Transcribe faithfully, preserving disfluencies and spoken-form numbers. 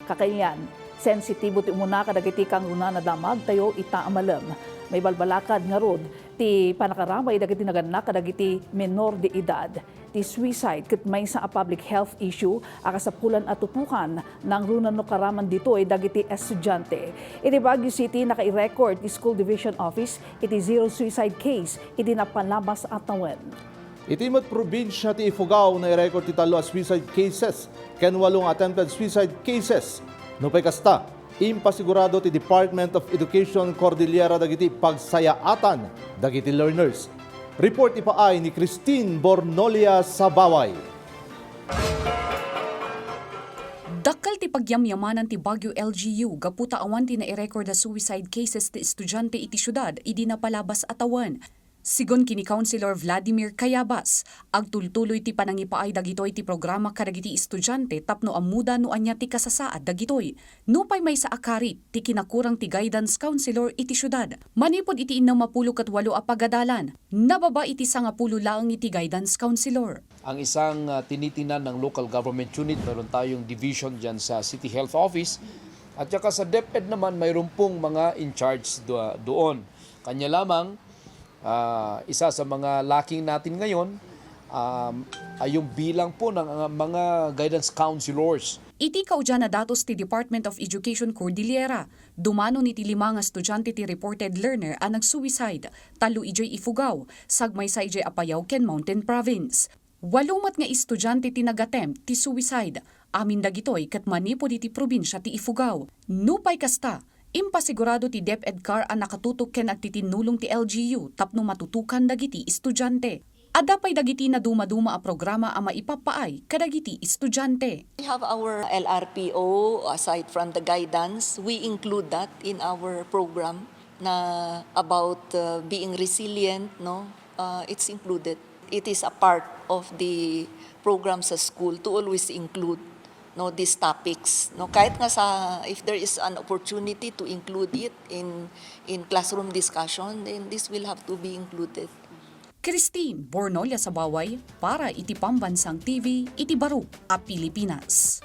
Kakailian, sensitibo ti umuna kadagiti kangrunaan a damagtayo ita a malem. Maibalbalakad ngarud ti panakaramay dagiti nagannak kadagiti menor de edad. Ti suicide ket maysa a public health issue a kasapulan a tutukan, nangruna no karaman ditoy dagiti estudiante. Iti Baguio City, naka-record ti School Division Office iti zero suicide case idi napalabas a tawen. Iti met probinsia ti Ifugao, nairecord ti tallo a suicide cases ken walo nga attempted suicide cases. Nupay kasta, impasigurado ti Department of Education Cordillera dagiti pagsayaatan dagiti learners. Report ipaay ni Christine Bornolia Sabaway. Dakkel ti pagyamyamanan ti Baguio L G U gapu ta awan ti nairecord a suicide cases ti estudiante iti siudad idi napalabas a tawen. Sigun ken ni Councilor Vladimir Cayabas, agtultuloy ti panangipaay dagitoy ti programa kadagiti estudiante tapno ammoda no ania ti kasasaad dagitoy. Nupay maysa a karit ti kinakurang ti guidance counselor iti siudad. Manipud iti innem a pulo ket walo a pagadalan, nababa iti sangapulo laeng iti guidance counselor. Ang isang, ah, tinitinan ng local government unit, meron tayong division dyan sa City Health Office. At saka sa DepEd naman, mayroon pong mga in charge do-, doon. Kanya lamang, ah, isa sa mga lacking natin ngayon, um, ay yung bilang po ng, ah, mga guidance counselors. Iti kaudian a datos ti Department of Education Cordillera, dumanon iti lima nga estudiante ti reported learner a nagsuicide, tallo idiay Ifugao, sagmaysa idiay Apayao ken Mountain Province. Walo met nga estudiante ti nag-attempt ti suicide. Amin dagitoy ket manipud iti probinsia ti Ifugao. Nupay kasta, impasigurado ti DepEd CAR a nakatutok ken agtitinnulong ti L G U tapno matutukan dagiti estudiante. Adda pay dagiti nadumaduma a programa a maipapaay kadagiti estudiante. We have our L R P O, aside from the guidance, we include that in our program na about, uh, being resilient, no? Uh, it's included. It is a part of the program sa school to always include, no, these topics, no? Kahit nga sa, if there is an opportunity to include it in, in classroom discussion, then this will have to be included. Christine Bornolia Sabaway para iti Pambansang T V iti Baro a Pilipinas.